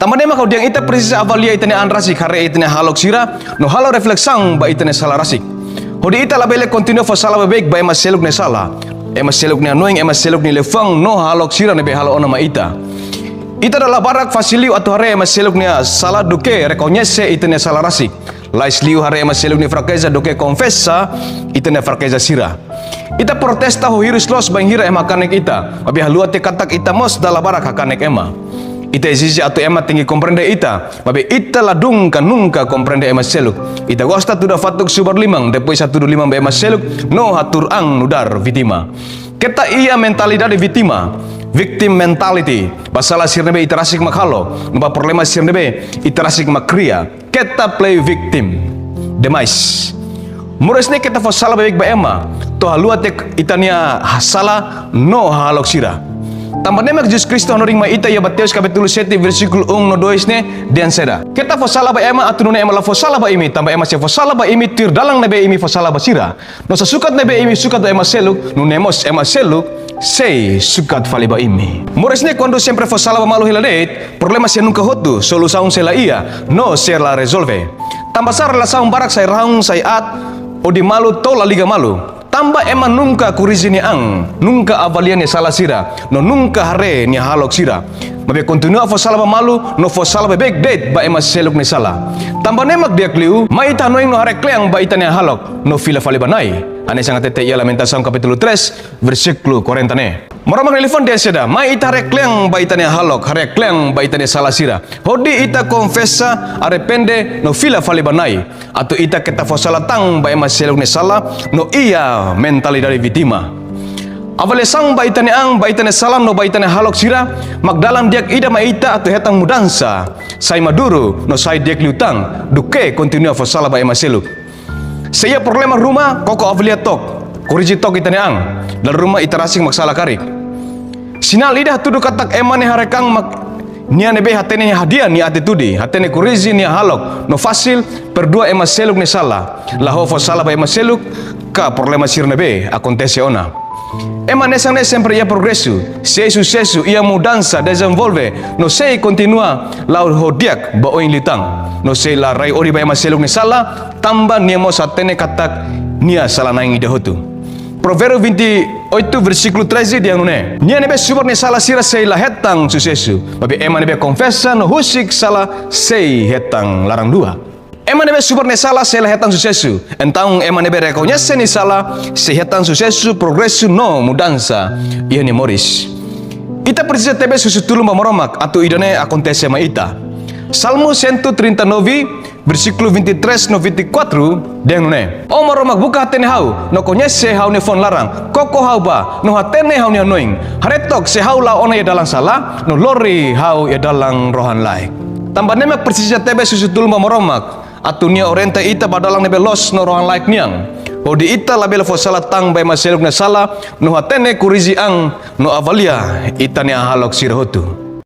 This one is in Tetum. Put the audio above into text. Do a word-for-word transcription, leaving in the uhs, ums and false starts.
Tanba ne'e mak ha'u dehan ita presiza avalia ita-nia an rasik, haree ita-nia hahalok sira, no halo reflesaun ba ita-nia sala rasik. Hodi ita labele kontinua fó sala beibeik ba ema seluk nia sala, ema seluk nia hanoin, ema seluk nia liafuan no hahalok sira ne'ebé halo ona mai ita. Ita dala barak fasil liu atu haree ema seluk nia sala duké rekoñese ita-nia sala rasik. Lais liu haree ema seluk nia frakeza duké konfesa ita-nia frakeza sira. Ita protesta ho hirus loos bainhira ema hakanek ita, maibé haluha tiha katak ita mós dala barak hakanek ema. Ita ezije atu ema tenke komprende ita, maibé ita ladún ka nunka komprende ema seluk. Ita gosta tuda fatuk subar liman, depois hatudu liman ba ema seluk, no hatuur an nu'udar vítima. Keta iha mentalidade vítima, victim mentality, ba sala sira ne'ebé ita rasik mak halo, no ba problema sira ne'ebé ita rasik mak kria. Keta play victim demais. Moris ne'e keta fó sala beibeik ba ema, to'o haluha tiha ita-nia sala no hahalok sira. Tanba ne'e mak Jesus Kristu hanorin mai ita iha Mateus kapítulu sete versíkulu um no dois ne'e dehan saida: Keta fó sala ba ema atu nune'e ema la fó sala ba imi, tanba ema sei fó sala ba imi tuir dalan ne'ebé imi fó sala ba sira. No sasukat ne'ebé imi sukat ba ema seluk, nune'e mós ema seluk sei sukat fali ba imi. Moris ne'e kuandu sempre fó sala ba malu hela de'it, problema sei nunka hotu, solusaun sei la iha, no sei la rezolve. Tanbasá relasaun barak sai rahun, sai aat, hodi malu to'o la liga malu? Tanba ema nunka korrije nia an, nunka avalia nia sala sira, no nunka haree nia hahalok sira. Maibé kontinua fó sala ba malu, no fó sala beibeik de'it ba ema seluk nia sala. Tanba ne'e mak di'ak liu, mai ita hanoin no haree kle'an ba ita-nia hahalok, no fila fali ba Na'i. Hanesan hatete iha Lamentasaun kapítulu três, versíkulu quarenta ne'e. Maromak nia liafuan dehan saida: Mai ita haree kle'an ba ita-nia hahalok, haree kle'an ba ita-nia sala sira. Hodi ita konfesa, arrepende, no fila fali ba Na'i. Atu ita keta fó sala tan ba ema seluk nia sala, no iha mentalidade vítima. Avaliasaun ba ita-nia an, ba ita-nia sala, no ba ita-nia hahalok sira, mak dalan di'ak ida mai ita atu hetan mudansa, sai maduru, no sai di'ak liután, duké kontinua fó sala ba ema seluk. Se iha problema ruma, koko avalia took, korrije took ita-nia an, dala ruma ita rasik mak sala karik. Sinál ida hatudu katak ema ne'e haree-an mak nia ne'ebé hatene hadi'a nia atitude, hatene korrije nia hahalok, no fasil perdua ema seluk nia sala, la ho fó sala ba ema seluk ka problema sira ne'ebé akontese ona. Ema hanesan ne'e sempre iha progresu, sei susesu, iha mudansa, dezenvolve, no sei kontinua la'o ho di'ak ba oin liután, no sei la rai-odi ba ema seluk nia sala, tanba nia mós hatene katak nia sala-na'in ida hotu. Provérbios vinte e oito, versíkulu treze dehan nune'e: Nia ne'ebé subar nia sala sira sei la hetan susesu, maibé ema ne'ebé konfesa no husik sala sei hetan laran luak. Ema ne'ebé subar nia sala sei la hetan susesu. Entaun ema ne'ebé rekoñese nia sala sei hetan susesu, progresu no mudansa iha nia moris. Ita presiza tebes husu tulun ba Maromak atu ida-ne'e akontese mai ita. Salmo cento e trinta e nove, versíkulu vinte e três no vinte e quatro dehan nune'e: Ó Maromak, buka hatene ha'u, no koñese ha'u-nia fuan laran, koko ha'u bá, no hatene ha'u-nia hanoin. Haree took se ha'u la'o ona iha dalan sala, no lori ha'u iha dalan rohan-laek. Tanba ne'e mak presiza tebes husu tulun ba Maromak atu nia orienta ita ba dalan ne'ebé loos no rohan-laek nian, hodi ita labele fó sala tan ba ema seluk nia sala, no hatene, korrije an, no avalia ita-nia hahalok sira hotu.